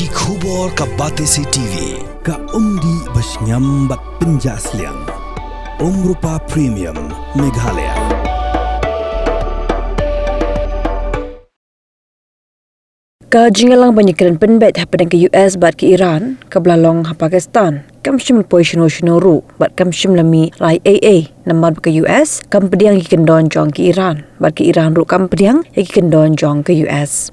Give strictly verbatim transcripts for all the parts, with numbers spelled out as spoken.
Ki khubor ka Batesi T V, ka umdih bashngiam bad pynjah sliang. Umrupa Premium, Meghalaya. Ka jingïalang ban ïakren pynbeit hapdeng ka U S bad ka Iran, kaba la long ha Pakistan, kam shym la poi shano shano ruh, bad kam shym la mih la ei ei, namar ba ka U S kam pdiang ïa ki kyndon jong ka Iran, bad ka Iran ruh kam pdiang ïa ki kyndon jong ka U S.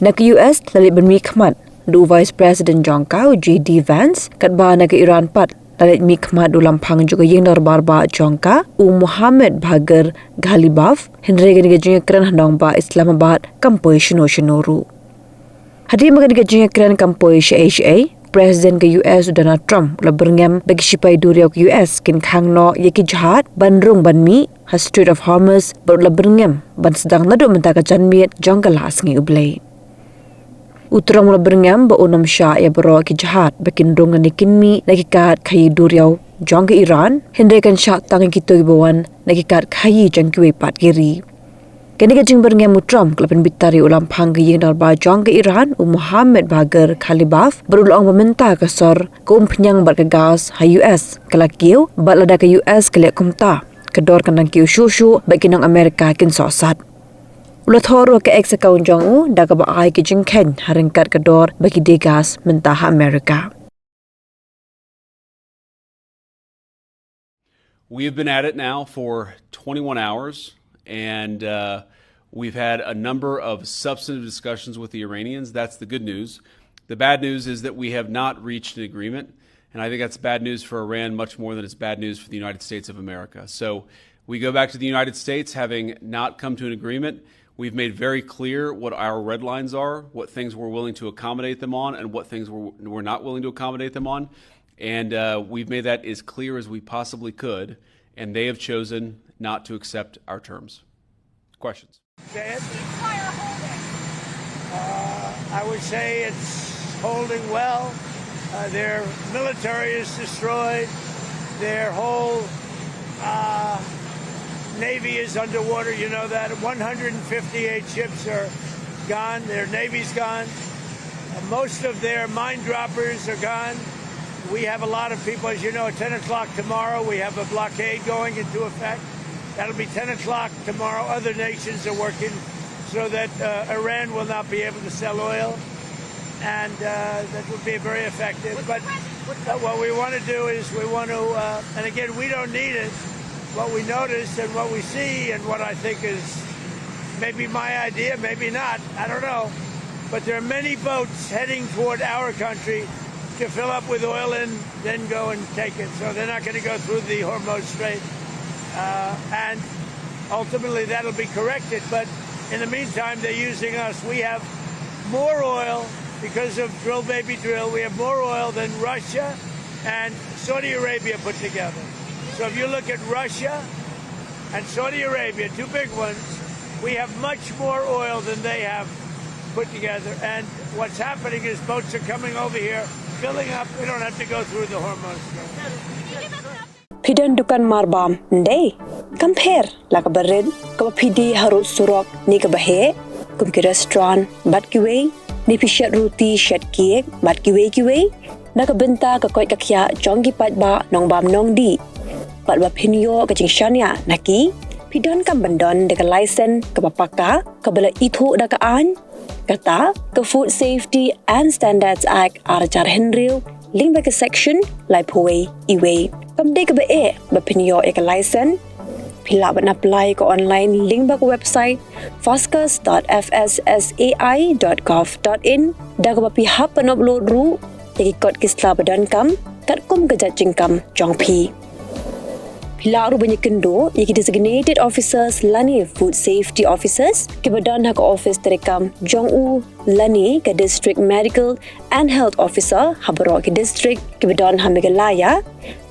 Na ka U S la leit ban mih khmat da u Vice President jong ka, u J D Vance, katba na ka Iran pat la leit mih khmat da u Lamphang jong ka Ïing Dorbar Bah jong ka, u Mohammad Bagher Ghalibaf, hynrei kane ka jingïakren ha nongbah Islamabad kam poi shano shano ruh. Hadien ba kane ka jingïakren kam poi shaei shaei, President ka U S u Donald Trump u la byrngem ba ki shipai duriaw ka U S kin khang noh ïa ki jahaj ban rung ban mih ha Strait of Hormuz, bad u la byrngem ban sdang naduh mynta ka janmiet jong ka la sngi U Blei. U Trump u la byrngem ba un ym shah ïa baroh ki jahaj ba kin rung lane kin mih na ki kad khaïi duriaw jong ka Iran, hynrei kan shah tang ïa kito kiba wan na ki kad khaïi jong kiwei pat ki ri. Kane ka jingbyrngem u Trump ka la pynbitar ïa u Lamphang ka Ïing Dorbar jong ka Iran, u Mohammad Bagher Ghalibaf, bad u la ong ba mynta ka sor ka umphniang bad ka gas ha U S ka la kiew, bad lada ka U S ka leh kumta, ka dor kan nang kiew shuh shuh, bad ki nong Amerika kin sohsat. U la thoh ruh ha ka X account jong u da kaba ai ki jingkheiñ ha ryngkat ka dor ba ki die gas mynta ha Amerika. We have been at it now for twenty-one hours, and uh, we've had a number of substantive discussions with the Iranians. That's the good news. The bad news is that we have not reached an agreement, and I think that's bad news for Iran much more than it's bad news for the United States of America. So we go back to the United States having not come to an agreement. We've made very clear what our red lines are, what things we're willing to accommodate them on, and what things we're, we're not willing to accommodate them on. And uh, we've made that as clear as we possibly could, and they have chosen not to accept our terms. Questions? Say it. Uh, I would say it's holding well. Uh, their military is destroyed. Their whole uh, navy is underwater. You know that. one hundred fifty-eight ships are gone. Their navy's gone. Uh, most of their mine droppers are gone. We have a lot of people, as you know, at ten o'clock tomorrow, we have a blockade going into effect. That'll be ten o'clock tomorrow. Other nations are working so that uh, Iran will not be able to sell oil. And uh, that would be very effective. But uh, what we want to do is we want to, uh, and again, we don't need it. What we notice and what we see and what I think is maybe my idea, maybe not, I don't know. But there are many boats heading toward our country to fill up with oil and then go and take it. So they're not going to go through the Hormuz Strait. Uh, and ultimately, that'll be corrected. But in the meantime, they're using us. We have more oil because of Drill Baby Drill. We have more oil than Russia and Saudi Arabia put together. So if you look at Russia and Saudi Arabia, two big ones, we have much more oil than they have put together. And what's happening is boats are coming over here, filling up. We don't have to go through the Hormuz Strait. Phi don dukan marbam ndei? Kam pher la ka barit kaba phi die harud surok ne kaba heh, kum ki restaurant bad kiwei, ne phi shet ruti shet cake bad kiwei kiwei. Na ka bynta ka koit ka khiah jong ki paidbah nongbam nongdih, bad ba phin ïoh ka jingshaniah na ki, phi don kam ban don da ka license kaba paka kaba la ithuh da ka aiñ, kata ka Food Safety and Standards Act ar hajar hynriew, lyngba ka section laiphew wei iwei. Kam dei kaba eh ba phin ïoh ïa ka license. Phi lah ban apply ka online lyngba ka website foscus dot F S S A I dot gov dot in, da kaba phi hap ban upload ruh ïa ki kot ki sla ba donkam katkum ka jait jingkam jong phi. Phi lah ruh ban ïakynduh ïa ki designated officers lane food safety officers kiba don ha ka office treikam jong u lane ka District Medical and Health Officer ha baroh ki district kiba don ha Meghalaya.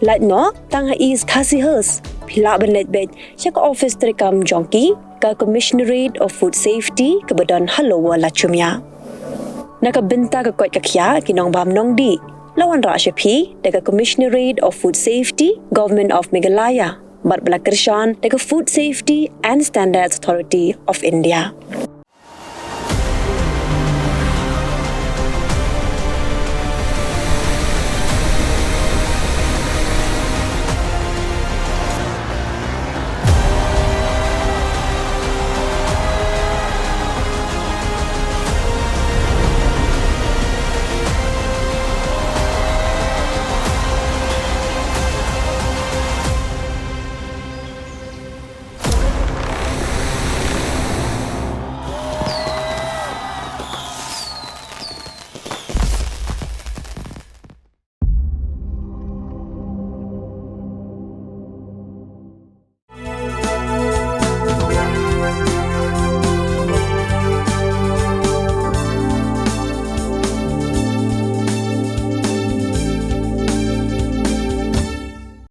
Lait noh tang ha East Khasi Hills, phi lah ban leit beit sha ka office treikam jong ki, ka Commissionerate of Food Safety kaba don ha Lower Lachumia. Na ka bynta ka koit ka khiah ki nongbam nongdih, la wanrah sha phi da ka Commissionerate of Food Safety, Government of Meghalaya, bad ba la kyrshan da ka Food Safety and Standards Authority of India.